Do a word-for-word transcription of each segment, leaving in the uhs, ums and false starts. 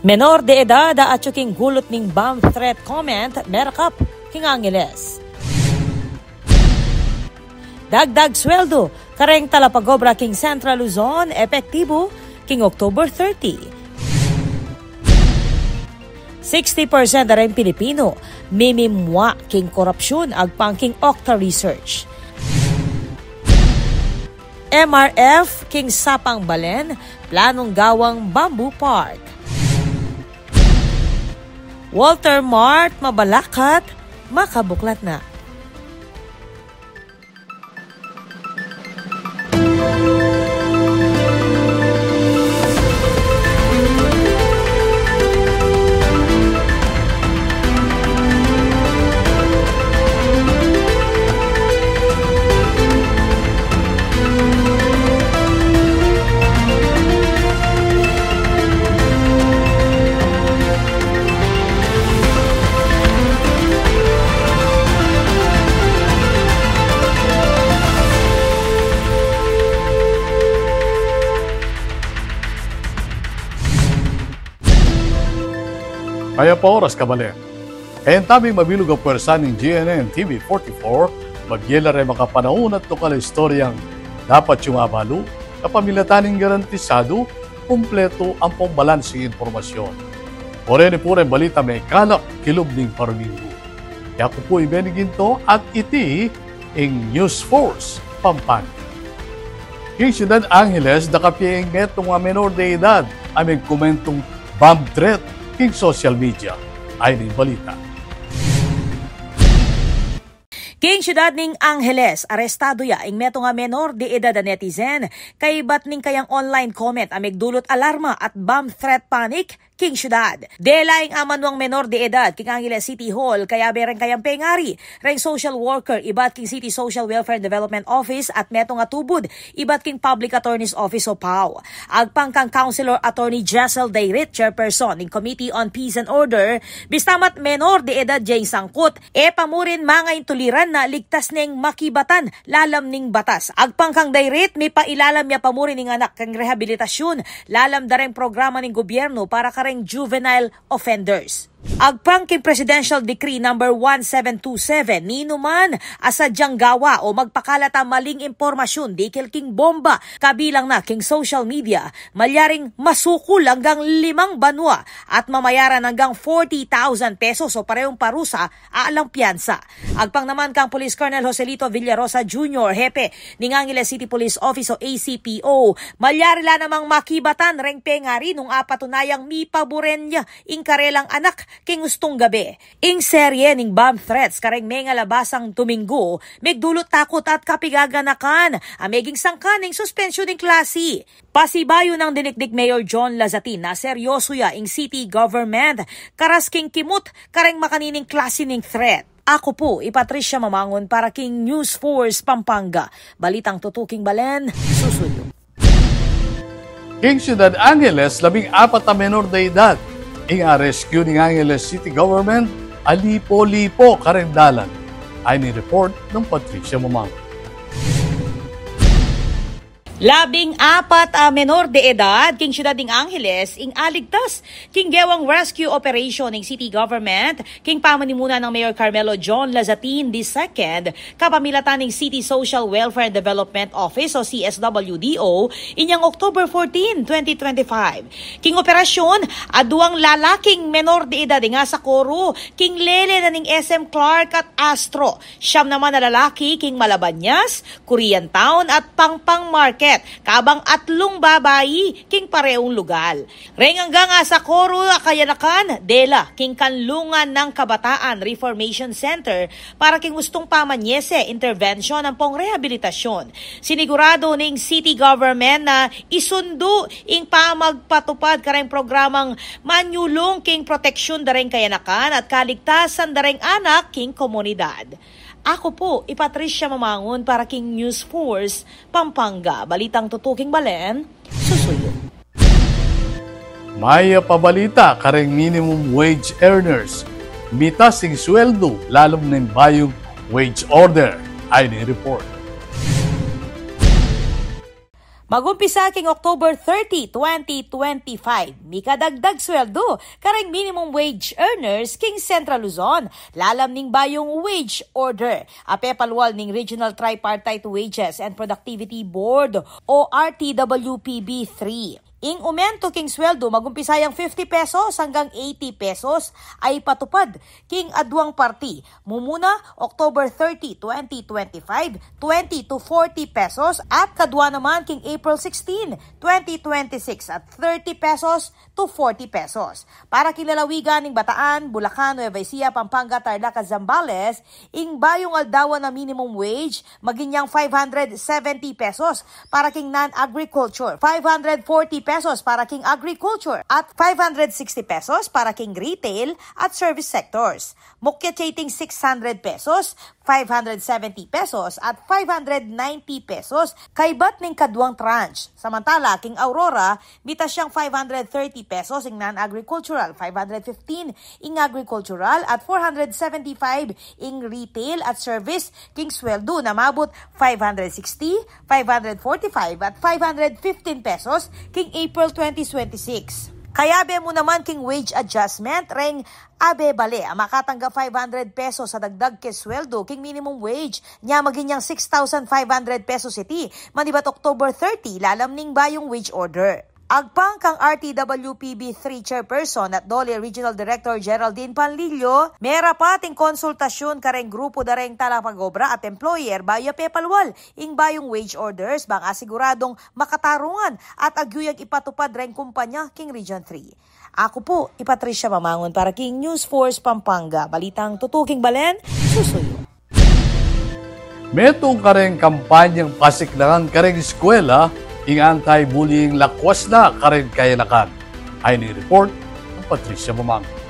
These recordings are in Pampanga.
Menor de edad a atyu king gulut ning bomb threat comment, merakap king Angeles. Dagdag sweldo kareng talapagobra king Central Luzon, epektibu king October thirty. Sixty percent da reng Pilipino mimimua king korapsyun, agpang king Octa Research. M R F king Sapang Balen, planung gawang Bamboo Park. Walter Mart, mabalakat, makabuklat na. Mayap a oras, kabalen. Kayang tabing mabilug a puwersa ning G N N T V forty-four, mabiye la reng makapanaun at lokal a istoryang dapat yung abalu, kapamilatan ning garantisadu, kumpletu ampong balanseng impormasyon. Oreni pu reng balita maikalap kilub ning paruminggu. Yaku pu i Benny Ginto at iti ing News Force Pampanga. King Syudad Angeles, dakap ya ing metung a menor de edad a mengkumentung bomb threat king social media. Ayni ing balita. King syudad ning Angeles, arestadu ya ing metung a menor de edad a netizen kaibat ning kayang online comment a megdulut alarma at bomb threat panic king syudad. Dela ing amanuang menor de edad king Angeles City Hall, kayabe reng kayang pengari reng social worker ibat king City Social Welfare and Development Office at metung a tubud ibat king Public Attorney's Office o PAO. Agpang kang Councilor Attorney Jessel Dayrit, chairperson ning Committee on Peace and Order, bista mat menor de edad ya ing sangkut, e pa murin mangaintuliran na ligtas neng makibatan lalam ning batas. Agpang kang Dayrit, mipailalam ya pa murin ing anak keng rehabilitasyun lalam da reng programa ning gobyernu para kareng juvenile offenders. Agpang king Presidential Decree number one seven two seven, ninuman a sadyang gawa o magpakalat a maling impormasyun dikil king bomba kabilang na king social media, malyaring masukul anggang limang banua at mamayaran anggang forty thousand pesos o parehong parusa alang piyansa. Agpang naman kang Police Colonel Joselito Villarosa Junior, hepe ning Angeles City Police Office o A C P O, malyari la namang makibatan reng pengari nung apatunayang mipaburen ya ing karelang anak king ustung gabe. Ing serye ning bomb threats kareng mengalabasang Dominggu megdulut takut at kapigaganakan a meging sangkan ning suspensyun ning klasi. Pasibayu nang dinikdik Mayor John Lazatin na seryoso ya ing city government karas king kimut kareng makanining klasi ning threat. Aku pu i Patricia Mamangun para king News Force Pampanga. Balitang tutuking balen, susuyu. King Syudad Angeles, labing apat a menor de edad ing a-rescue ning Angeles City Government a lipo-lipo kareng dalan. Ayni ing report nang Patricia Mamangun. Labing apat a menor de edad king syudad ning Angeles ing aligtas king gewang rescue operation ning city government king pamanimunan nang Mayor Carmelo John Lazatin the second, kapamilatan ning City Social Welfare and Development Office o C S W D O, inyang October fourteen, twenty twenty-five. King operasyun, aduang lalaking menor de edad ing asakoru king lele na ning S M Clark at Astro. Siyam naman a lalaki king Malabañas, Koreatown at Pampang Market, kabang atlung babai king parehong lugal. Reng anggang asakoru a kayanakan, dela king Kanlungan nang Kabataan Reformation Center para king ustung pamanyese, intervention ampong rehabilitasyon. Siniguradu ning city government na isundu ing pamagpatupad kareng programang manyulung king proteksyun da reng kayanakan at kaligtasan da reng anak king komunidad. Aku pu i Patricia Mamangun para king News Force Pampanga. Balitang tutuking balen, susuyu. Mayap a balita kareng minimum wage earners. Mitas ing sweldu lalung ning bayung wage order. Ayni ing report. Magumpisa king October thirty, twenty twenty-five, mikadagdag sweldo kareng minimum wage earners king Central Luzon, lalam ning bayung wage order a pepalwal ning Regional Tripartite Wages and Productivity Board o R T W P B three. Ing umento king sweldo magumpisa yang fifty pesos hanggang eighty pesos a ipatupad king aduang parti. Mumuna, October thirty, twenty twenty-five, twenty to forty pesos, at kadua naman king April sixteen, twenty twenty-six, at thirty pesos to forty pesos. Para king lalawigan ning Bataan, Bulacan, Nueva Ecija, Pampanga, Tarlac, at Zambales, ing bayung aldawan a minimum wage maging yang five hundred seventy pesos para king non-agriculture, five hundred forty pesos para king agriculture, at five hundred sixty pesos para king retail at service sectors. Mukyat ya iting six hundred pesos, five hundred seventy pesos, at five hundred ninety pesos kaybat ning kaduang tranche. Samantala, king Aurora, mitas yang five hundred thirty pesos ing non-agricultural, five hundred fifteen ing agricultural, at four hundred seventy-five ing retail at service. King sweldo na mabut five hundred sixty, five hundred forty-five, at five hundred fifteen pesos king April twenty twenty-six. Kayabe mu naman king wage adjustment, reng abe bale a makatanggap five hundred pesos a dagdag ke sweldo king minimum wage, nya maging yang six thousand five hundred pesos iti manibat October thirty, lalam ning bayung wage order. Agpang kang R T W P B three Chairperson at DOLE Regional Director Geraldine Panlilio, merapat ing konsultasyun kareng grupu da reng talapag-obra at employer bayu ya pepalwal ing bayung wage orders bang asiguradung makatarungan at agyu yang ipatupad reng kumpanya king Region three. Aku pu i Patricia Mamangun para king News Force Pampanga, balitang tutuking balen, susuyu. Metung kareng kampanyang pasiklangan kareng eskwela ing anti-bullying lakwas na kareng kayanakan. Ini ing report nang Patricia Mamangun.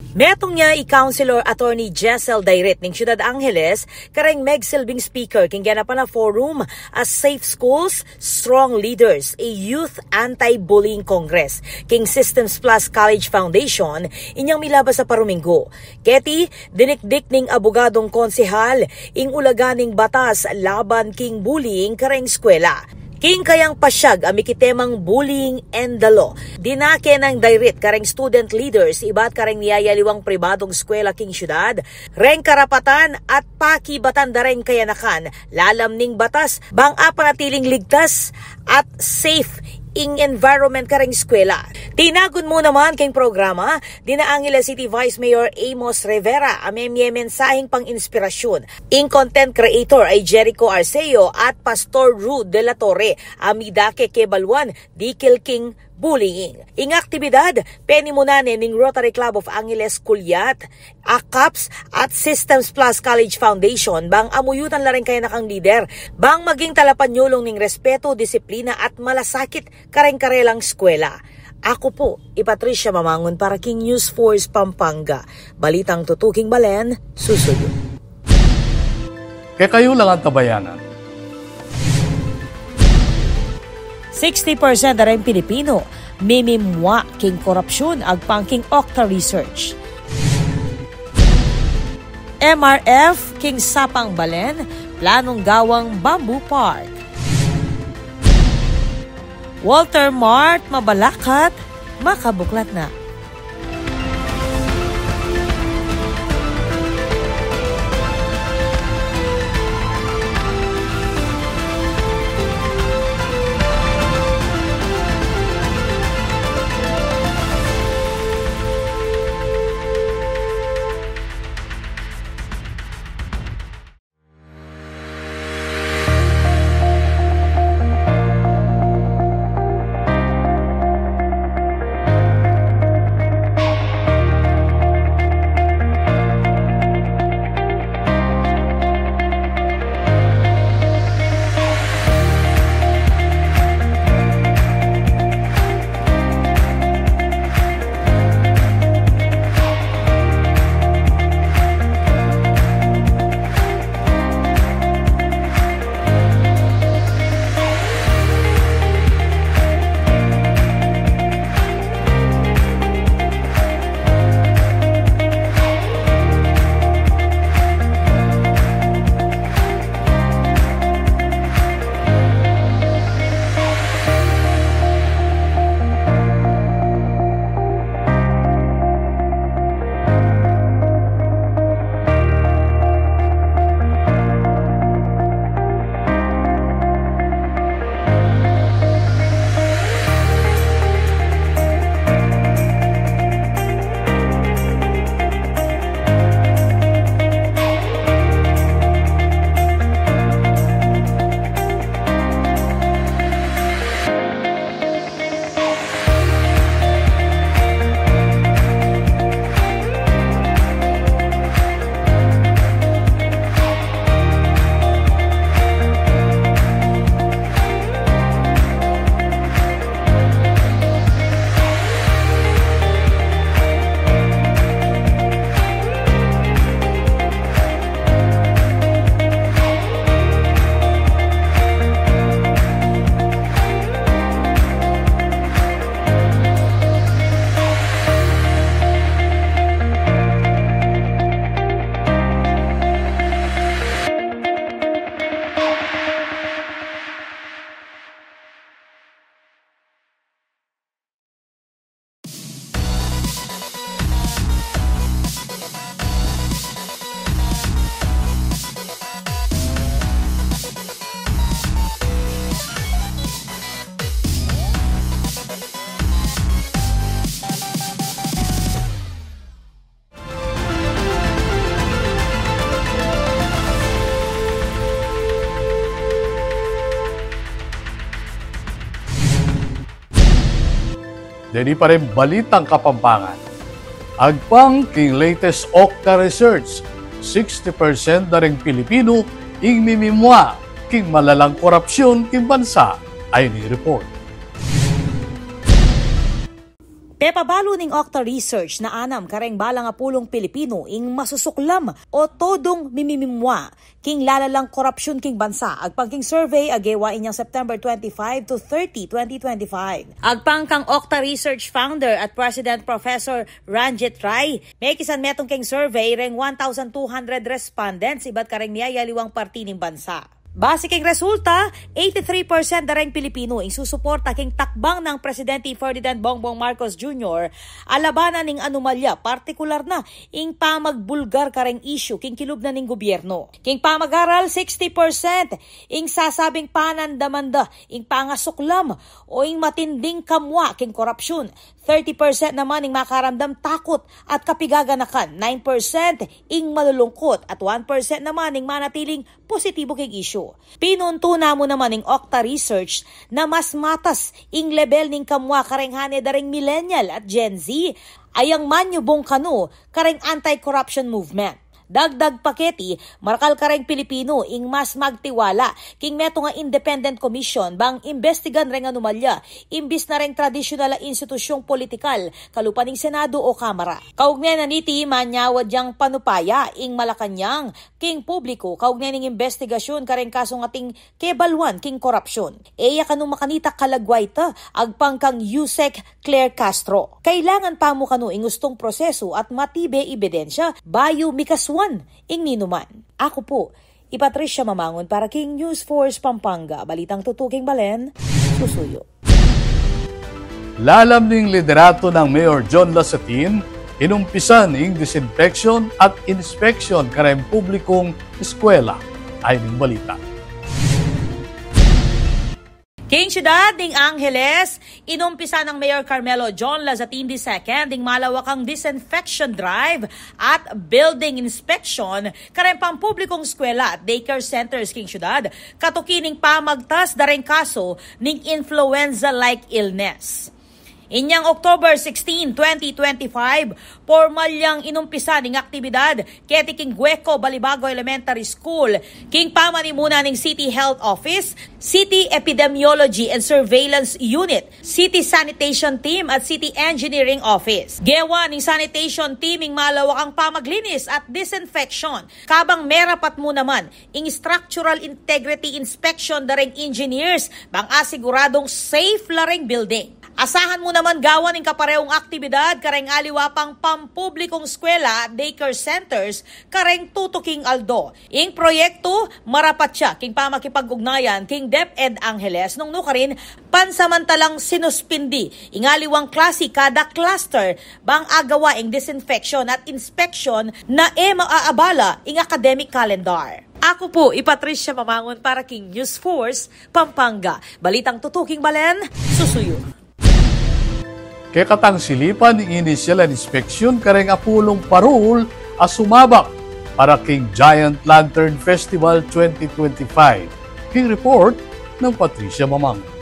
Metung ya i Councilor Attorney Jessel Dairit ning Ciudad Angeles kareng megsilbing speaker king ganapan a forum a Safe Schools, Strong Leaders, a Youth Anti-Bullying Congress king Systems Plus College Foundation inyang milabas a paruminggu. Keti, dinikdik ning abogadong konsehal ing ulaga ning batas laban king bullying kareng eskwela. King kayang pasyag a mikitemang Bullying and the Law, dinake nang Dairit kareng student leaders ibat kareng miyayaliwang pribadong eskwela king syudad reng karapatan at pakibatan da reng kayanakan lalam ning batas bang apanatiling ligtas at safe ing environment kareng eskwela. Tinagun mu naman king programa dina Angeles City Vice Mayor Amos Rivera a memie mensaheng pang-inspirasyun, ing content creator a i Jericho Arceo at Pastor Rude de la Torre a midake ke baluan dikil king bullying. Ing aktibidad penimunan ne ning Rotary Club of Angeles Culiat, ACAPS, at Systems Plus College Foundation bang amuyutan la reng kayanakang lider bang maging talapanyulung ning respetu, disiplina at malasakit kareng karelang eskwela. Aku pu i Patricia Mamangun para king News Force Pampanga. Balitang tutuking balen, susuyu. Kekayu lang antabayanan. Sixty percent da reng Pilipino mimimua king korapsyun agpang king OCTA research. M R F king Sapang Balen, planung gawang Bamboo Park. Walter Mart, mabalakat, makabuklat na. Deni pa ring balitang Kapampangan. Agpang king latest OCTA research, sixty percent da ring Pilipinu ing mimimua king malalang korapsyun king bansa, ayni ing report. Pepabalu ning OCTA research na anam kareng balang apulung Pilipinu ing masusuklam o todung mimimimua king lalalang korapsyun king bansa, agpang king survey a gewa inyang September twenty-five to thirty, twenty twenty-five. Agpang kang OCTA research founder at president Professor Ranjit Rai, mekisan metung king survey reng one thousand two hundred respondents ibat kareng miyayaliwang parti ning bansa. Base king resulta, eighty-three percent da reng Pilipinu ing susuporta king takbang nang Presidente Ferdinand Bongbong Marcos Junior a labanan ing anomalya, partikular na ing pamagbulgar kareng isyu king kilub na ning gobyerno. King pamag-aral, sixty percent ing sasabing panandaman da ing pangasuklam o ing matinding kamua king korapsyun. Thirty percent naman ing makaramdam takut at kapigaganakan, nine percent ing malulungkut, at one percent naman ing manatiling positibo king isyu. Pinuntunan mu naman ning OCTA research na mas matas ing lebel ning kamua kareng hane da ring millennial at Gen Z, a yang manyubung kanu kareng anti-corruption movement. Dagdag pa keti, marakal kareng Pilipinu ing mas magtiwala king metung a independent commission bang imbestigan reng anomalya, imbis na reng tradisyunal a institusyong politikal, kalupa ning Senado o Kamara. Kaugnay na niti, manyawad yang panupaya ing Malacañang king publiku kaugnay ning imbestigasyun kareng kasung ating kebaluan king korapsyun. E ya kanu makanita kalagway ta, agpang kang Usec Claire Castro. Kailangan pa mu kanu ing ustung prosesu at matibe ebidensya bayu mikasuan ing ninuman. Aku pu i Patricia Mamangun para king News Force Pampanga, balitang tutuking balen, susuyu. Lalam ning liderato nang Mayor John Lasatin, inumpisan ing disinfection at inspection kareng publikung eskwela. Ayni ing balita. King siyudad ning Angeles, inumpisan nang Mayor Carmelo John Lazatin the second ing malawakang disinfection drive at building inspection kareng pampublikung eskwela at daycare centers king siyudad, katuki ning pamagtas da reng kasu ning influenza-like illness. Inyang October sixteen, twenty twenty-five, pormal yang inumpisan ing aktibidad keti king Gueco Balibago Elementary School, king pamanimunan ning City Health Office, City Epidemiology and Surveillance Unit, City Sanitation Team at City Engineering Office. Gewa ning sanitation team ing malawakang pamaglinis at disinfection, kabang merapat mu naman ing structural integrity inspection da reng engineers bang asiguradung safe la reng building. Asahan mu naman gawan ing kapareung aktibidad kareng aliwa pang pampublikung eskwela at daycare centers kareng tutuking aldo. Ing proyektu marapat ya king pamagkipag-ugnayan king DepEd Angeles nung nukarin pansamantalang sinuspindi ing aliwang klasi kada cluster bang agawa ing disinfection at inspection na e maaabala ing academic calendar. Aku pu i Patricia Mamangun para king News Force Pampanga. Balitang tutuking balen, susuyu. Kekatang silipan ing inisyal a inspeksyun kareng apulung parul a sumabak para king Giant Lantern Festival twenty twenty-five. King report nang Patricia Mamangun.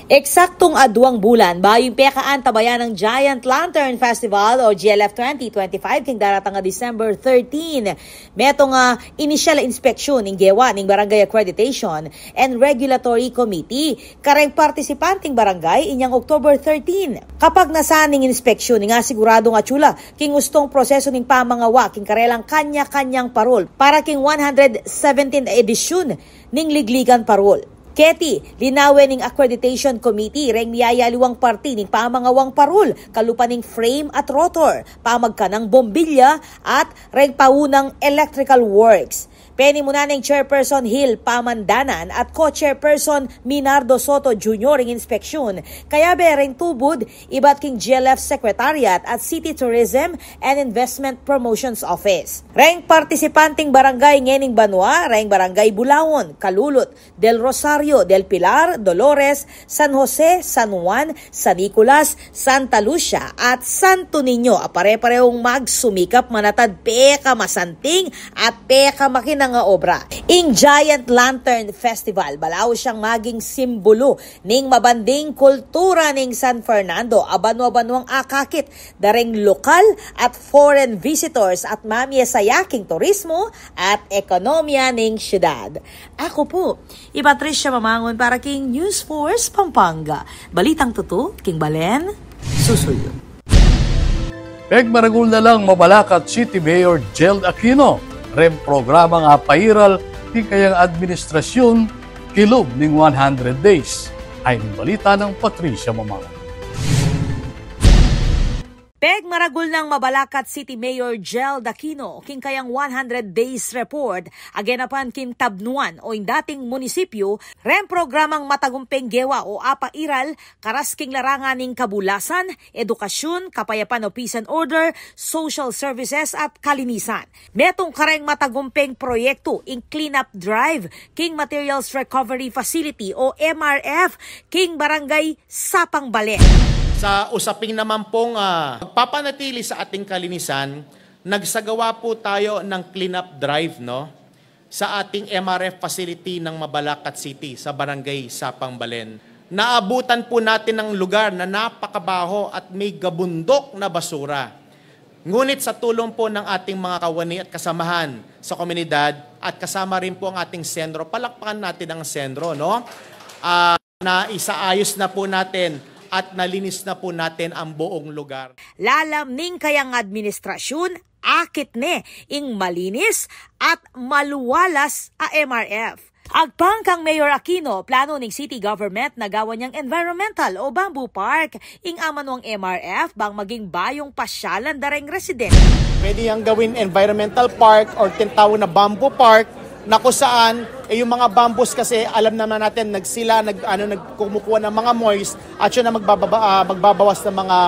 Eksaktung aduang bulan bayu ing pekaantabayan nang Giant Lantern Festival o G L F twenty twenty-five king daratang a December thirteen. Metung a inisyal a inspeksyun ing gewa ning Barangay Accreditation and Regulatory Committee kareng partisipanting barangay inyang October thirteen. Kapagnasan ning inspeksyun ing asiguradung atyu la king ustung prosesu ning pamangawa king karelang kanya-kanyang parul para king one hundred seventeenth edisyun ning Ligligan Parul. Keti, linawen ning Accreditation Committee reng miyayaliwang parti ning pamangawang parul, kalupa ning frame at rotor, pamagkanang bombilya, at reng paunang electrical works. Penimunan neng Chairperson Hil Pamandanan at Co-Chairperson Minardo Soto Junior ing inspeksyun, kayabe reng tubud ibat king G L F Secretariat at City Tourism and Investment Promotions Office. Reng partisipanting barangay ngening banua, reng Barangay Bulaon, Calulot, Del Rosario, Del Pilar, Dolores, San Jose, San Juan, San Nicolas, Santa Lucia, at Santo Niño a pare-parehung magsumikap manatad pekamasanting at pekamakinang nga obra. Ing Giant Lantern Festival, balaus yang maging simbulu ning mabanding kultura ning San Fernando, a banua-banuang akakit da ring lokal at foreign visitors at mamie saya king turismo at ekonomiya ning syudad. Aku pu i Patricia Mamangun para king News Force Pampanga. Balitang tutu king balen, susuyu. Pegmaragul na lang Mabalacat City Mayor Jel Aquino reng programang apairal king kayang administrasyun kilub ning one hundred days. Ay ning balita nang Patricia Mamangun. Pegmaragul nang Mabalacat City Mayor Jel Aquino king kayang one hundred days report a genapan king Tabnuan o ing dating munisipyu reng programang matagumpeng gewa o apairal karas king larangan ning kabulasan, edukasyun, kapayapan o peace and order, social services at kalinisan. Metung kareng matagumpeng proyektu ing cleanup drive king Materials Recovery Facility o M R F king Barangay Sapang Balen. Sa usaping naman pong, ah, pagpapanatili sa ating kalinisan, nagsagawa po tayo ng cleanup drive, no? Sa ating M R F facility ng Mabalacat City, sa Barangay Sapang Balen. Naabutan po natin ang lugar na napakabaho at may gabundok na basura. Ngunit sa tulong po ng ating mga kawani at kasamahan sa komunidad at kasama rin po ang ating sendro, palakpakan natin ang sendro, no? Ah, na isaayos na po natin at nalinis na po natin ang buong lugar. Lalam ning kayang administrasyun, akit ne ing malinis at maluwalas a M R F. Agpang kang Mayor Aquino, plano ning city government na gawan yang environmental o bamboo park ing amanuang M R F bang maging bayung pasyalan da reng residente. Pwede yang gawin environmental park or tinatawag na bamboo park, na kung saan, eh, yung mga bambus kasi, alam naman natin, nagsila, nag, ano, nagkumukuha ng mga moist, at yun ang magbababa, ah, magbabawas ng mga,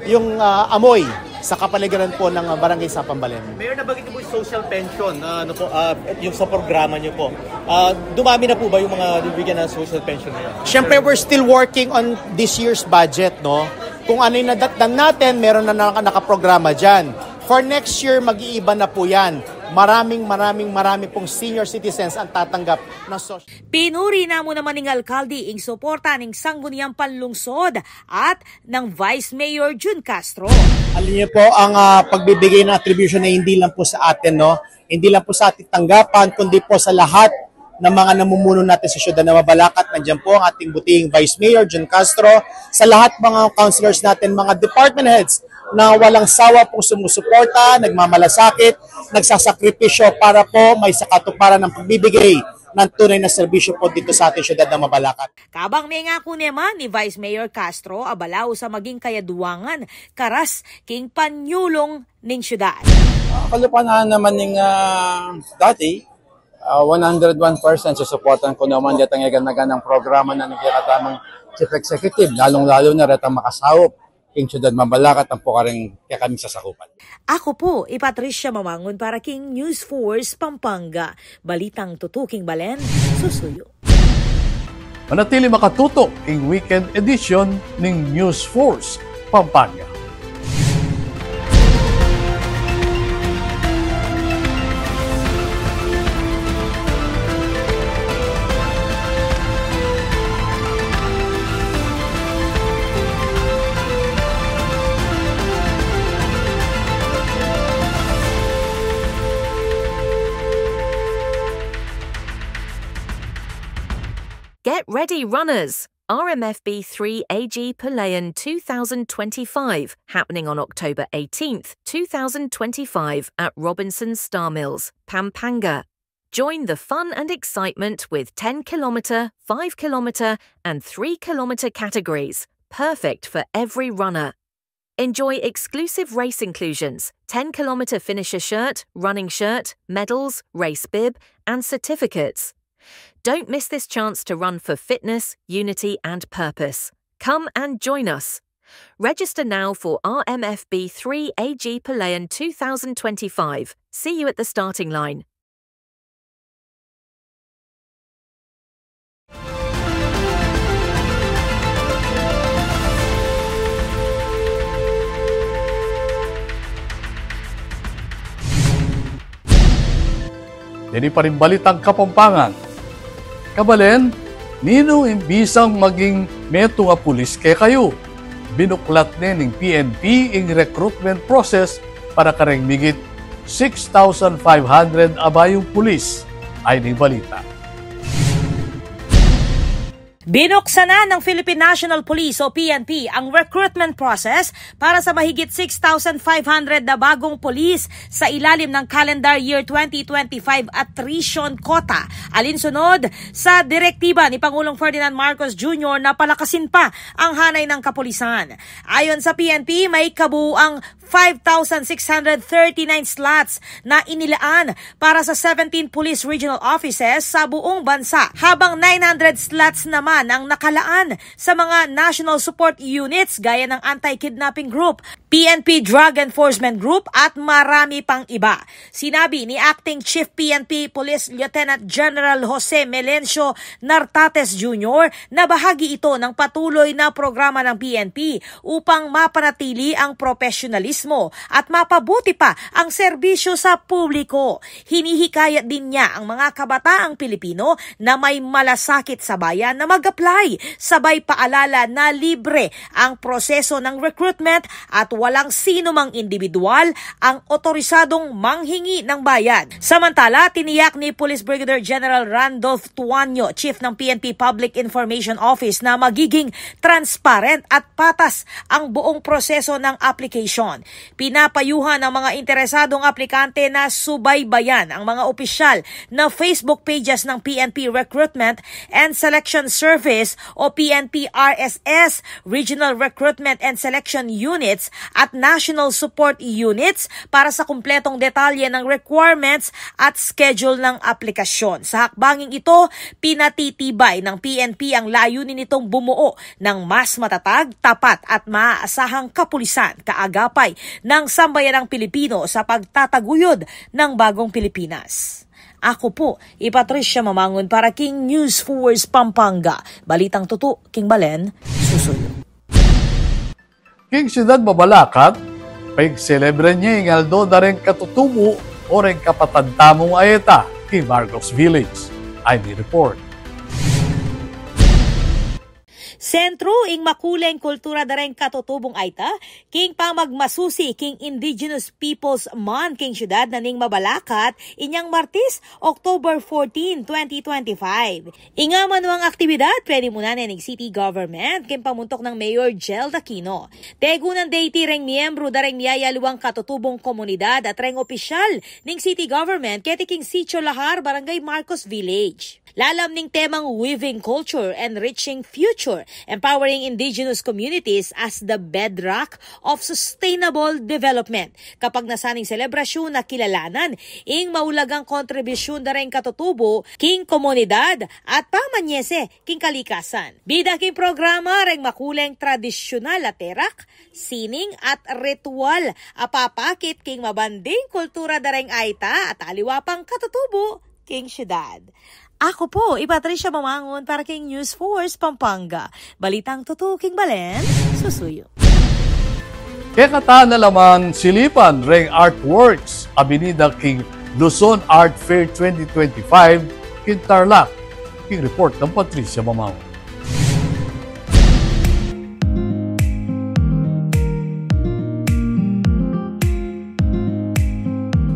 yung, ah, amoy sa kapaligiran po ng, ah, Barangay Sapang Balen. Mayor, nabanggit niyo po yung social pension, ah, ano po, ah, yung sa programa niyo po. Ah, dumami na po ba yung mga bibigyan ng social pension ngayon? Siyempre, we're still working on this year's budget, no? Kung ano yung nadatnan natin, meron na naka-, nakaprograma dyan. For next year, mag-iiba na po yan. Maraming, maraming, marami pong senior citizens ang tatanggap ng social. Pinuri na mu naman ning alkalde ing suporta ning Sangguniang Panlungsod at nang Vice Mayor Jun Castro. Alam niyo po, ang, ah, pagbibigay ng attribution ay hindi lang po sa atin, no? Hindi lang po sa ating tanggapan, kundi po sa lahat ng mga namumuno natin sa siyudad ng Mabalacat. Nandiyan po ang ating butihing Vice Mayor Jun Castro, sa lahat mga councilors natin, mga department heads na walang sawa pong sumusuporta, nagmamalasakit, nagsasakripisyo para po may sa katuparan ng pagbibigay ng tunay na serbisyo po dito sa ating siyudad ng Mabalacat. Kabang mengaku naman ni Vice Mayor Castro a balaus a maging kayaduangan karas king panyulung ning syudad. Ah, kalupa na naman ning, ah, dati, ah, one hundred one percent susuportan ku naman detang iganagan a programa na ning kekatamung Chief Executive, lalung-lalu na retang makasaup king siyudad Mabalacat ampo kareng kekaming sasakupan. Aku pu i Patricia Mamangun para king News Force Pampanga. Balitang tutu king balen, susuyu. Manatili makatutok king weekend edition ning News Force Pampanga. Get ready, runners! R M F B three A G Palayan two thousand twenty-five, happening on October eighteenth, two thousand twenty-five, at Robinson's Star Mills, Pampanga. Join the fun and excitement with ten kilometer, five kilometer, and three kilometer categories, perfect for every runner. Enjoy exclusive race inclusions, ten kilometer finisher shirt, running shirt, medals, race bib, and certificates. Don't miss this chance to run for fitness, unity, and purpose. Come and join us. Register now for R M F B three A G Palayan two thousand twenty-five. See you at the starting line. Ini pa ring balitang Kapampangan. Kabalen, ninu ing bisang maging metung a pulis kekayu? Binuklat ne ning P N P ing recruitment process para kareng migit six thousand five hundred a bayung pulis. Ay ning balita. Binuksan na ng Philippine National Police o P N P ang recruitment process para sa mahigit six thousand five hundred na bagong pulis sa ilalim ng calendar year twenty twenty-five attrition quota, alinsunod sa direktiba ni Pangulong Ferdinand Marcos Junior na palakasin pa ang hanay ng kapulisan. Ayon sa P N P, may kabuuang five thousand six hundred thirty-nine slots na inilaan para sa seventeen police regional offices sa buong bansa, habang nine hundred slots naman ang nakalaan sa mga national support units gaya ng Anti-Kidnapping Group, P N P Drug Enforcement Group at marami pang iba. Sinabi ni Acting Chief P N P Police Lieutenant General Jose Melencio Nartates Junior na bahagi ito ng patuloy na programa ng P N P upang mapanatili ang propesyonalismo at mapabuti pa ang serbisyo sa publiko. Hinihikayat din niya ang mga kabataang Pilipino na may malasakit sa bayan na mag-apply. Sabay paalala na libre ang proseso ng recruitment at walang sinumang indibidwal ang otorisadong manghingi ng bayad. Samantala, tiniyak ni Police Brigadier General Randolph Tuanyo, Chief ng P N P Public Information Office, na magiging transparent at patas ang buong proseso ng application. Pinapayuhan ang mga interesadong aplikante na subaybayan ang mga opisyal na Facebook pages ng P N P Recruitment and Selection Service o P N P R S S, Regional Recruitment and Selection Units at National Support Units para sa kumpletong detalye ng requirements at schedule ng aplikasyon. Sa hakbanging ito, pinatitibay ng P N P ang layunin nitong bumuo ng mas matatag, tapat at maaasahang kapulisan kaagapay ng sambayanang Pilipino sa pagtataguyod ng bagong Pilipinas. Ako po, i Patricia Mamangun para king News Force Pampanga. Balitang tutu king balen, susuyu. King siyudad Mabalacat, pagselebra ne ing aldo da reng katutubu o reng kapatad tamung Aeta king Marcos Village. Ay ni report. Sentru ing makuleng kultura da reng katutubung Aeta king pamagmasusi king Indigenous Peoples Month king siyudad na ning Mabalacat inyang Martis, October fourteen, twenty twenty-five. Ing amanuang aktibidad penimunan ne ning city government king pamuntuk nang Mayor Jel Aquino. Tegunan de iti reng miyembru da reng miyayaluang katutubung komunidad at reng opisyal ning city government keti king Sitio Lahar, Barangay Marcos Village. Lalam ning temang Weaving Culture, Enriching Future, Empowering Indigenous Communities as the Bedrock of Sustainable Development. Kapagnasan ning selebrasyun na kilalanan ing maulagang kontribusyun da reng katutubu king komunidad at pamanyese king kalikasan. Bida king programa reng makuleng tradisyunal a terak, sining at ritual a papakit king mabanding kultura da reng Aeta at aliwa pang katutubu king siyudad. Ako po, i Patricia Mamangun para king News Force Pampanga. Balitang tutu king balen, susuyu. Kekatan na la man silipan reng artworks a binida king Luzon Art Fair twenty twenty-five king Tarlac. King report nang Patricia Mamangun.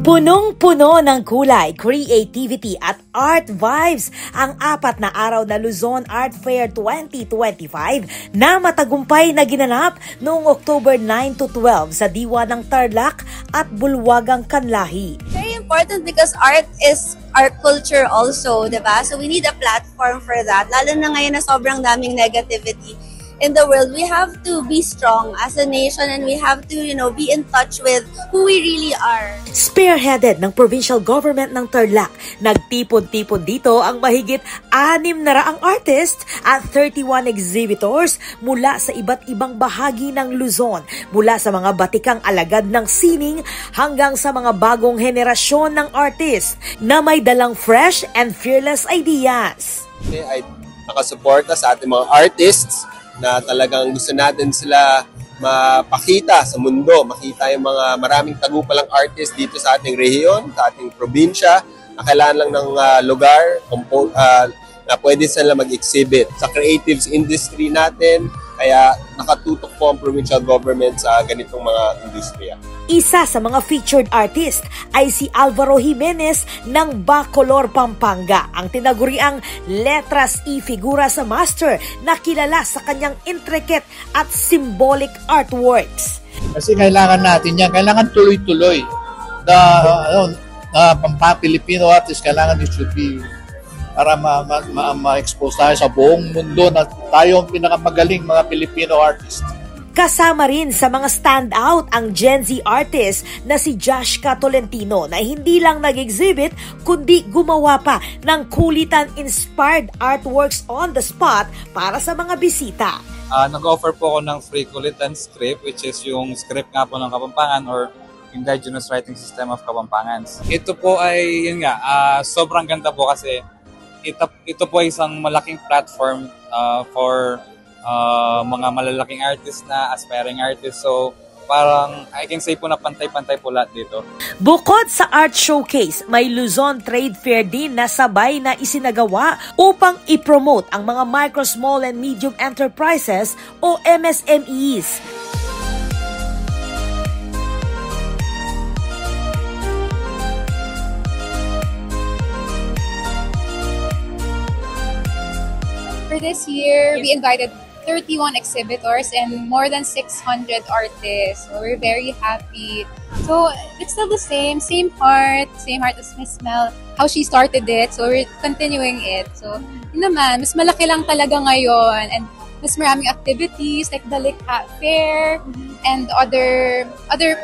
Punong-puno ng kulay, creativity at art vibes ang apat na araw na Luzon Art Fair twenty twenty-five na matagumpay na ginanap noong October nine to twelve sa diwa ng Tarlac at Bulwagang Kanlahi. Very important because art is our culture also, di ba? So we need a platform for that. Lalo na ngayon na sobrang daming negativity in the world, we have to be strong as a nation and we have to, you know, be in touch with who we really are. Spearheaded ng provincial government ng Tarlac, nagtipon-tipon dito ang mahigit anim na raang artists at thirty-one exhibitors mula sa iba't ibang bahagi ng Luzon, mula sa mga batikang alagad ng sining hanggang sa mga bagong henerasyon ng artist na may dalang fresh and fearless ideas. Ay nakasuporta sa ating mga artists na talagang gusto natin sila mapakita sa mundo, makita yung mga maraming tagumpalang artist dito sa ating rehiyon, sa ating probinsya, Na kailangan lang ng, ah, lugar, compo-, ah, na pwede sila mag-exhibit sa creatives industry natin. Kaya nakatutok po ang provincial government sa ganitong mga industriya. Isa sa mga featured artist ay si Alvaro Jimenez ng Bacolor, Pampanga, ang tinaguriang letras y figuras master na kilala sa kanyang intricate at symbolic artworks. Kasi kailangan natin yan. Kailangan tuloy-tuloy. The, ano, uh, pampa Filipino artist, kailangan it should be para ma-, ma-, ma-, ma-expose tayo sa buong mundo na tayo ang pinakamagaling mga Filipino artist. Kasama rin sa mga standout ang Gen Z artist na si Josh Catolentino, na hindi lang nag-exhibit kundi gumawa pa ng kulitan-inspired artworks on the spot para sa mga bisita. Ah, nag-offer po ako ng free kulitan script, which is yung script nga po ng Kapampangan or Indigenous Writing System of Kapampangan. Ito po ay, yun nga, ah, sobrang ganda po kasi ito, ito po ay isang malaking platform, ah, for, ah, mga malalaking artist na, aspiring artist. So, parang, I can say po na pantay-pantay po lahat dito. Bukod sa art showcase, may Luzon Trade Fair din na sabay na isinagawa upang i-promote ang mga micro, small, and medium enterprises o M S M Es. For this year, we invited thirty-one exhibitors and more than six hundred artists. So we're very happy. So it's still the same, same heart, same heart as Miss Mel, how she started it. So we're continuing it. So yun naman, mas malaki lang talaga ngayon and mas maraming activities like the Likha Fair and other other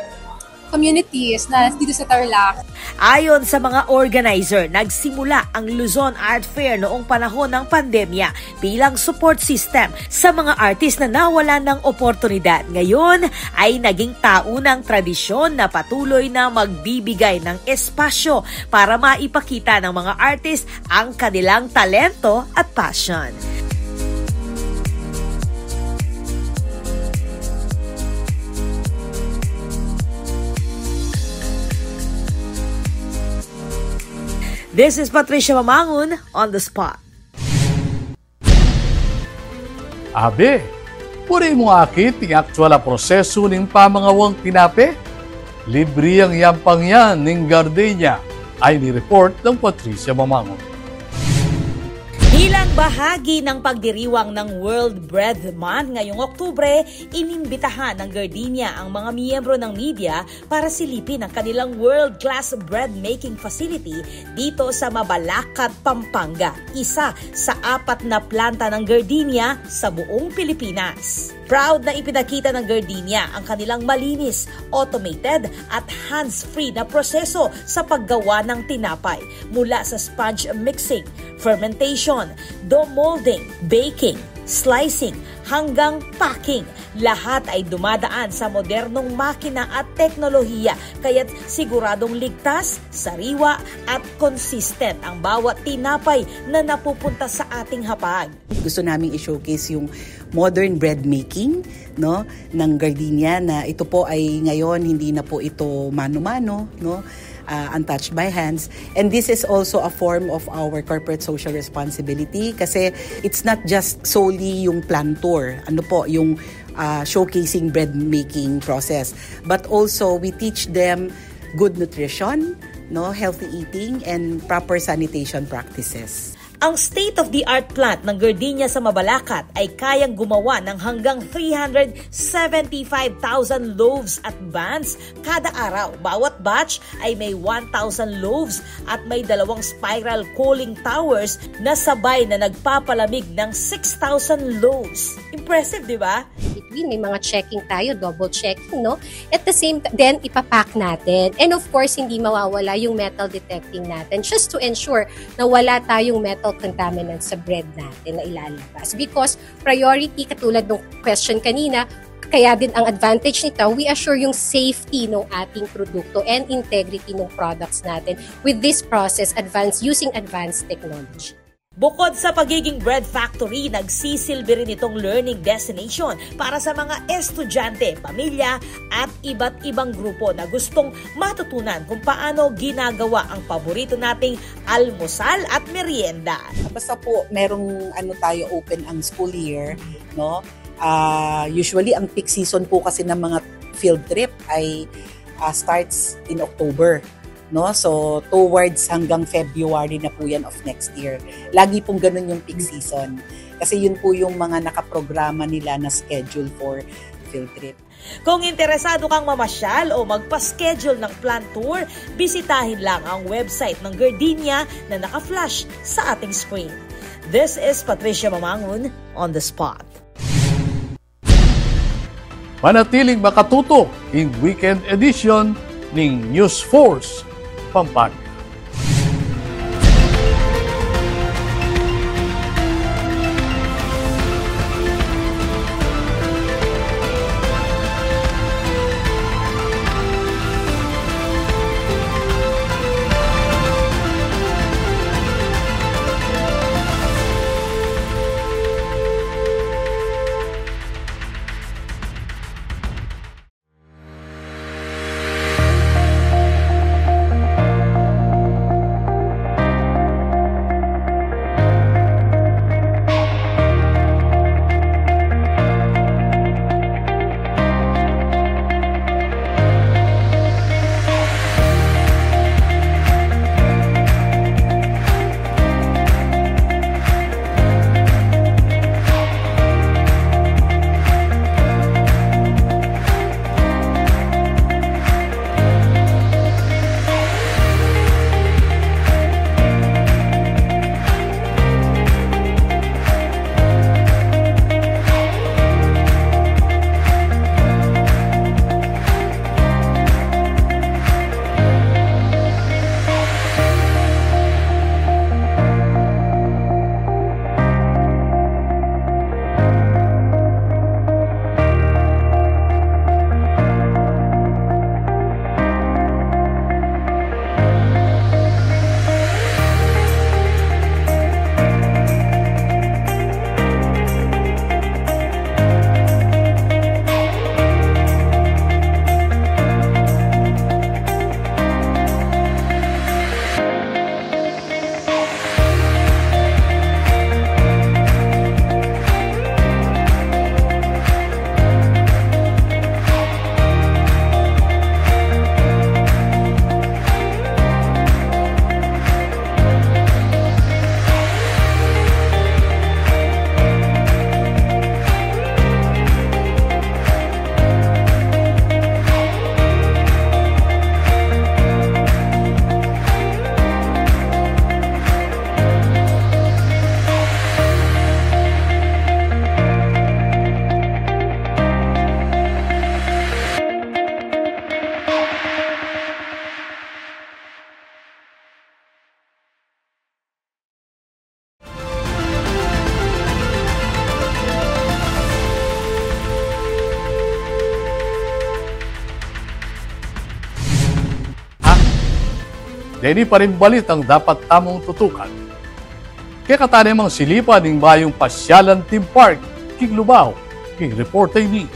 communities na dito sa Tarlac. Ayon sa mga organizer, nagsimula ang Luzon Art Fair noong panahon ng pandemya bilang support system sa mga artist na nawalan ng oportunidad. Ngayon ay naging taunang tradisyon na patuloy na magbibigay ng espasyo para maipakita ng mga artist ang kanilang talento at passion. This is Patricia Mamangun on the spot. Abe, buri mung akit ing aktual a prosesu ning pamangawang tinape? Libri ang yampang yan ning gardenia. Ay ni report ng Patricia Mamangun. Bilang bahagi ng pagdiriwang ng World Bread Month ngayong Oktubre, inimbitahan ng Gardenia ang mga miyembro ng media para silipin ang kanilang world-class bread making facility dito sa Mabalacat, Pampanga, isa sa apat na planta ng Gardenia sa buong Pilipinas. Proud na ipinakita ng Gardenia ang kanilang malinis, automated at hands-free na proseso sa paggawa ng tinapay, mula sa sponge mixing, fermentation, dough molding, baking, slicing, hanggang packing. Lahat ay dumadaan sa modernong makina at teknolohiya, kaya't siguradong ligtas, sariwa, at consistent ang bawat tinapay na napupunta sa ating hapag. Gusto naming i-showcase yung modern bread making, no, ng Gardenia, na ito po ay ngayon hindi na po ito mano-mano, no, ah, untouched by hands. And this is also a form of our corporate social responsibility kasi it's not just solely yung plant tour, ano po, yung, ah, showcasing bread making process, but also we teach them good nutrition, no, healthy eating, and proper sanitation practices. Ang state-of-the-art plant ng Gardenia sa Mabalacat ay kayang gumawa ng hanggang three hundred seventy-five thousand loaves at buns kada araw. Bawat batch ay may one thousand loaves at may dalawang spiral cooling towers na sabay na nagpapalamig ng six thousand loaves. Impressive, di ba? Between, may mga checking tayo, double checking, no? At the same time, then ipapack natin. And of course, hindi mawawala yung metal detecting natin just to ensure na wala tayong metal contaminants sa bread natin na ilalabas. Because priority, katulad ng question kanina, kaya din ang advantage nito, we assure yung safety ng ating produkto and integrity ng products natin with this process, advanced, using advanced technology. Bukod sa pagiging bread factory, nagsisilbi rin itong learning destination para sa mga estudyante, pamilya, at iba't ibang grupo na gustong matutunan kung paano ginagawa ang paborito nating almusal at merienda. Basta po merong ano tayo open ang school year, no? Ah, usually ang peak season po kasi ng mga field trip ay ah, starts in October, no? So towards hanggang February na po yan of next year. Lagi pong ganun yung peak season. Kasi yun po yung mga nakaprograma nila na schedule for field trip. Kung interesado kang mamasyal o magpa-schedule ng plant tour, bisitahin lang ang website ng Gardinia na naka-flash sa ating screen. This is Patricia Mamangun on the spot. Manatiling makatutok king weekend edition ning News Force Pampanga. Deni pa ring balitang dapat tamung tutukan. Kekatamu namang silipan ing mayung pasyalan theme park king Lubao, king reporte ini.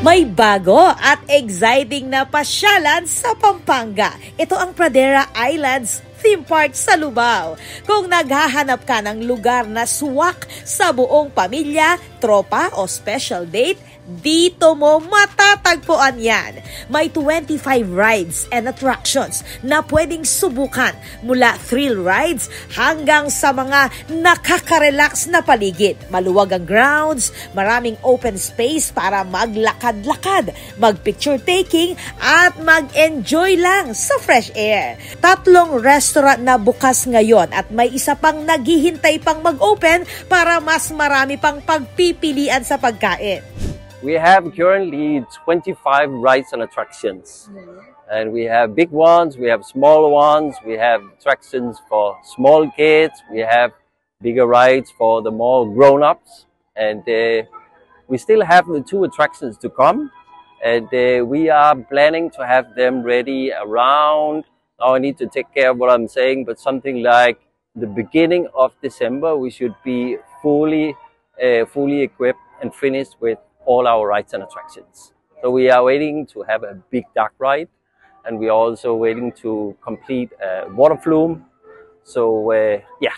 May bago at exciting na pasyalan sa Pampanga. Ito ang Pradera Islands Theme Park sa Lubao. Kung naghahanap ka ng lugar na swak sa buong pamilya, tropa o special date, dito mo matatagpuan yan. May twenty-five rides and attractions na pwedeng subukan, mula thrill rides hanggang sa mga nakaka-relax na paligid. Maluwag ang grounds, maraming open space para maglakad-lakad, mag-picture taking, at mag-enjoy lang sa fresh air. Tatlong restaurant na bukas ngayon at may isa pang naghihintay pang mag-open para mas marami pang pagpipilian sa pagkain. We have currently twenty-five rides and attractions. And we have big ones, we have small ones, we have attractions for small kids, we have bigger rides for the more grown-ups. And uh, we still have the two attractions to come. And uh, we are planning to have them ready around. Now I need to take care of what I'm saying, but something like the beginning of December, we should be fully, uh, fully equipped and finished with all our rides and attractions. So we are waiting to have a big duck ride, and we are also waiting to complete a water flume. So uh, yeah,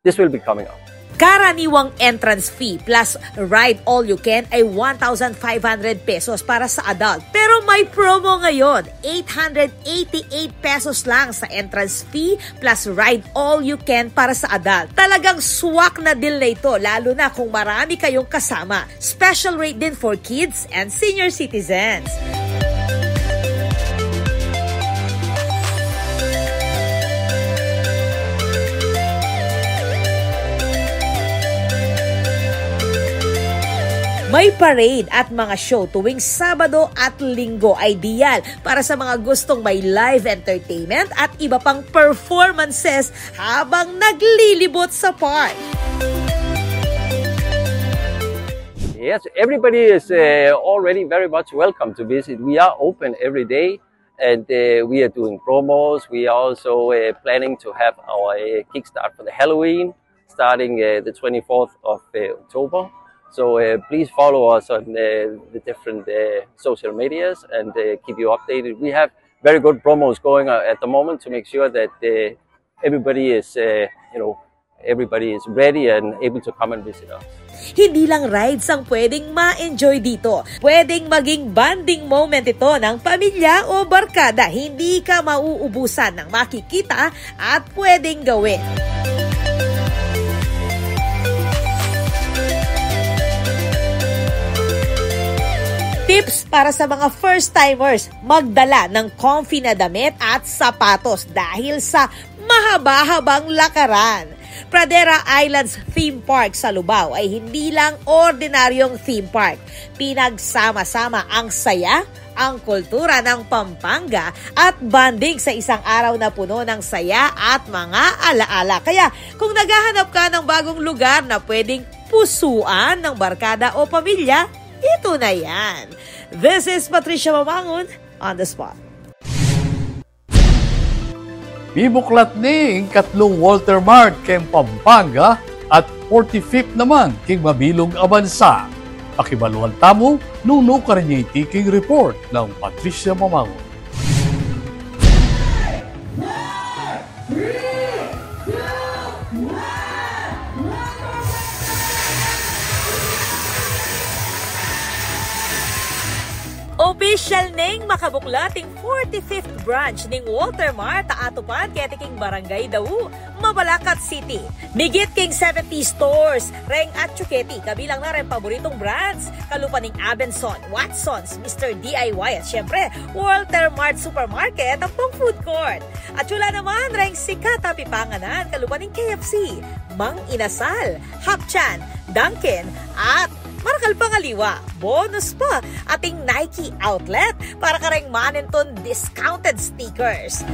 this will be coming up. Karaniwang entrance fee plus ride all you can ay one thousand five hundred pesos para sa adult. Pero may promo ngayon, eight hundred eighty-eight pesos lang sa entrance fee plus ride all you can para sa adult. Talagang swak na deal na ito, lalo na kung marami kayong kasama. Special rate din for kids and senior citizens. May parade at mga show tuwing Sabado at Linggo. Ideal para sa mga gustong may live entertainment at iba pang performances habang naglilibot sa park. Yes, everybody is uh, already very much welcome to visit. We are open every day, and uh, we are doing promos. We are also uh, planning to have our uh, kickstart for the Halloween starting uh, the twenty-fourth of uh, October. So uh, please follow us on uh, the different uh, social medias and uh, keep you updated. We have very good promos going uh, at the moment to make sure that uh, everybody is, uh, you know, everybody is ready and able to come and visit us. Hindi lang rides ang pwedeng ma-enjoy dito. Pwedeng maging bonding moment ito ng pamilya o barkada. Hindi ka mauubusan ng makikita at pwedeng gawin. Tips para sa mga first-timers, magdala ng comfy na damit at sapatos dahil sa mahaba-habang lakaran. Pradera Islands Theme Park sa Lubao ay hindi lang ordinaryong theme park. Pinagsama-sama ang saya, ang kultura ng Pampanga at bonding sa isang araw na puno ng saya at mga alaala. Kaya kung naghahanap ka ng bagong lugar na pwedeng pusuan ng barkada o pamilya, ito na yan. This is Patricia Mamangon on the spot. Mibuklat ne ing katlung Walter Mart keng Pampanga at forty-fifth naman keng mabilug a bansa. Pakibaluan tamu nung nukarin ya iti king report nang Patricia Mamangon. Opisyal neng makabuklat ing forty-fifth branch ning Walter Mart a atupan keti king Barangay Dau, Mabalacat City. Migit king seventy stores reng atyu keti, kabilang na reng paboritong brands kalupa ning Abenson, Watsons, Mister D I Y at syempre Walter Mart Supermarket ampong food court. Atyu la naman reng sikat a pipanganan kalupa ning K F C, Mang Inasal, Hapchan, Dunkin at marakal pang aliwa. Bonus pa, ating Nike outlet para kareng manintun discounted sneakers.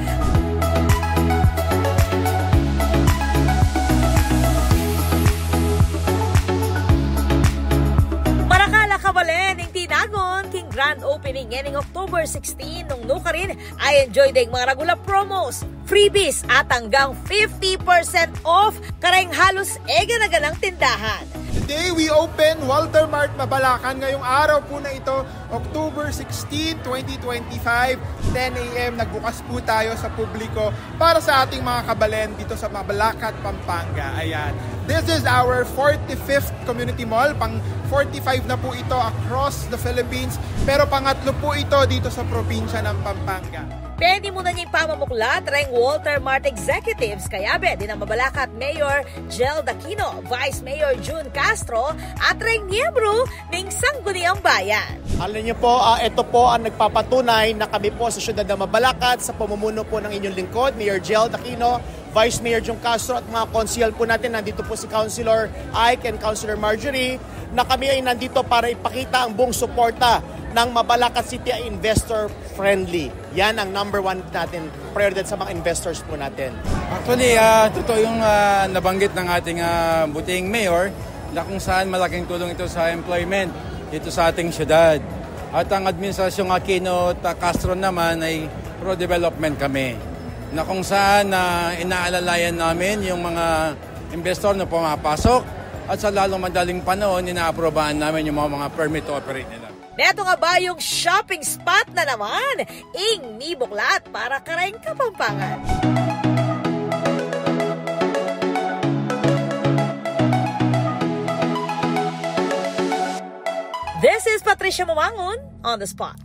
Marakal a kabalen ing tinagun king grand opening ngening October sixteen nung nukarin a-enjoy deng mga ragul a promos, freebies at anggang fifty percent off kareng halus egana-ganang tindahan. Today we open Walter Mart Mabalacan ngayong araw po na ito, October sixteen, twenty twenty-five, ten a.m. Nagbukas po tayo sa publiko para sa ating mga kabalen dito sa Mabalacat, Pampanga. Ayan. This is our forty-fifth community mall. Pang forty-five na po ito across the Philippines, pero pangatlo po ito dito sa probinsya ng Pampanga. Pwede mu na ning pamamuklat reng Walter Mart Executives, kayabe dina Mabalacat Mayor Jelda Aquino, Vice Mayor Jun Castro, at reng miyembru ning Sangguniang Bayan. Alam niyo po, ah, ito po ang nagpapatunay na kami po sa siyudad ng Mabalacat, sa pamumuno po ng inyong lingkod, Mayor Jelda Aquino, Vice Mayor Jun Castro at mga konsehal po natin, nandito po si Councilor Ike and Councilor Marjorie, na kami ay nandito para ipakita ang buong suporta Ng Mabalacat City ay investor friendly. Yan ang number one natin, prioridad sa mga investors po natin. Actually, ah, totoo yung, ah, nabanggit ng ating, ah, butihing mayor na kung saan malaking tulong ito sa employment dito sa ating syudad. At ang administrasyong Aquino at, ah, Castro naman ay pro-development kami. Na kung saan, ah, inaalalayan namin yung mga investor na pumapasok at sa lalong madaling panahon, inaaprobahan namin yung mga, mga permit to operate nila. Neto nga bayung shopping spot na naman ing mibuklat para kareng Kapampangan. This is Patricia Mamangun on the spot.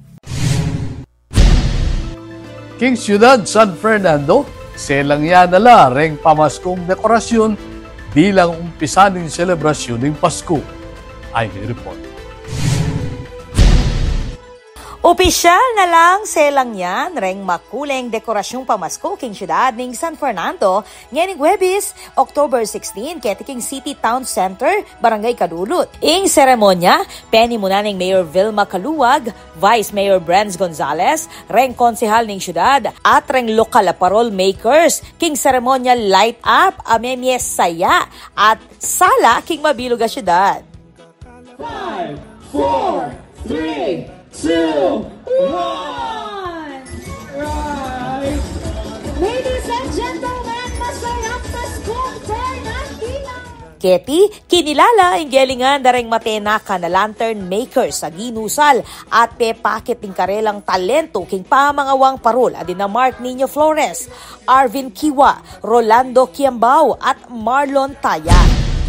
King Syudad San Fernando, selang ya na la reng pamaskung dekorasyun bilang umpisa ning selebrasyun ning Pasko. Ay, may report. Opisyal na lang selang yan reng makuleng dekorasyung pamasko king syudad ning San Fernando ngening Huwebes, October sixteen, keti king City Town Center, Barangay Calulut. Ing seremonya, penimunan neng Mayor Vilma Caluag, Vice Mayor Brenz Gonzalez, reng konsehal ning syudad, at reng lokal a parol makers, king seremonya light up a memie saya at sala king mabilug a syudad. Five, four, three, two, one. Right. Ladies and gentlemen, masayang Paskong Fernandina! Keti, kinilala ing gelingan da reng matenakan a lantern makers a ginusal at pepakit ning karelang talento king pamangawang parol a dina Mark Nino Flores, Arvin Kiwa, Rolando Kiambao at Marlon Taya.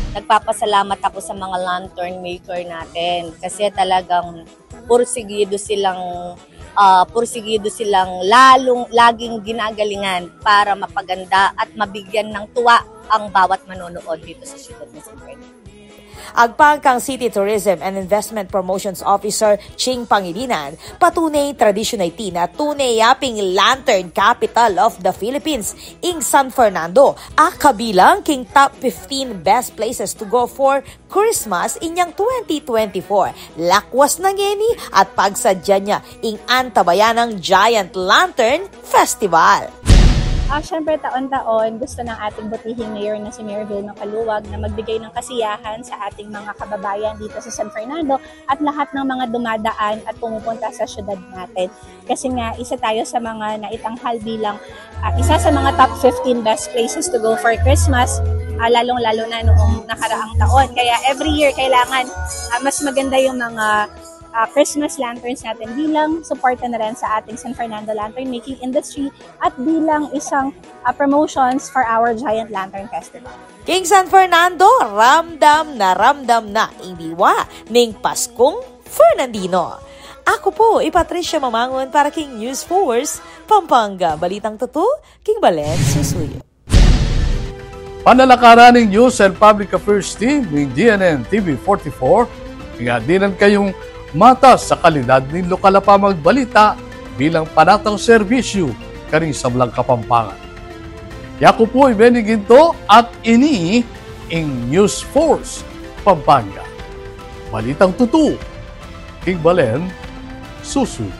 Nagpapasalamat ako sa mga lantern maker natin kasi talagang pursigido silang, ah, pursigido silang lalong, laging ginagalingan para mapaganda at mabigyan ng tuwa ang bawat manonood dito sa siyudad ng San Fernando. Agpang kang City Tourism and Investment Promotions Officer Ching Pangilinan, patunay tradisyun a iti na tune ya pin ing Lantern Capital of the Philippines ing San Fernando a kabilang king top fifteen best places to go for Christmas inyang twenty twenty-four. Lakwas na ngeni at pagsadya na ing antabayanang Giant Lantern Festival. Ah, syempre, taon-taon, gusto ng ating butihing mayor na si Mayor Vilma Caluag na magbigay ng kasiyahan sa ating mga kababayan dito sa San Fernando at lahat ng mga dumadaan at pumupunta sa syudad natin. Kasi nga, isa tayo sa mga naitanghal bilang, ah, isa sa mga top fifteen best places to go for Christmas, ah, lalong-lalo na noong nakaraang taon. Kaya every year, kailangan, ah, mas maganda yung mga, ah, Christmas lanterns natin bilang suporta na rin sa ating San Fernando lantern making industry at bilang isang, ah, promotions for our Giant Lantern Festival. King San Fernando, ramdam na ramdam na ing diwa ning Paskung Fernandino. Aku pu i Patricia Mamangun para king News Force Pampanga. Balitang tutu king balen susuyu. Panalakaran ning News and Public Affairs Team ning D N N T V forty-four, ing adinan kayung matas a kalidad ning lokal a pamagbalita bilang panatang serbisyu karing sablang Kapampangan. Yaku pu i Benny Ginto at ini ing News Force Pampanga. Balitang tutu king balen susuyu.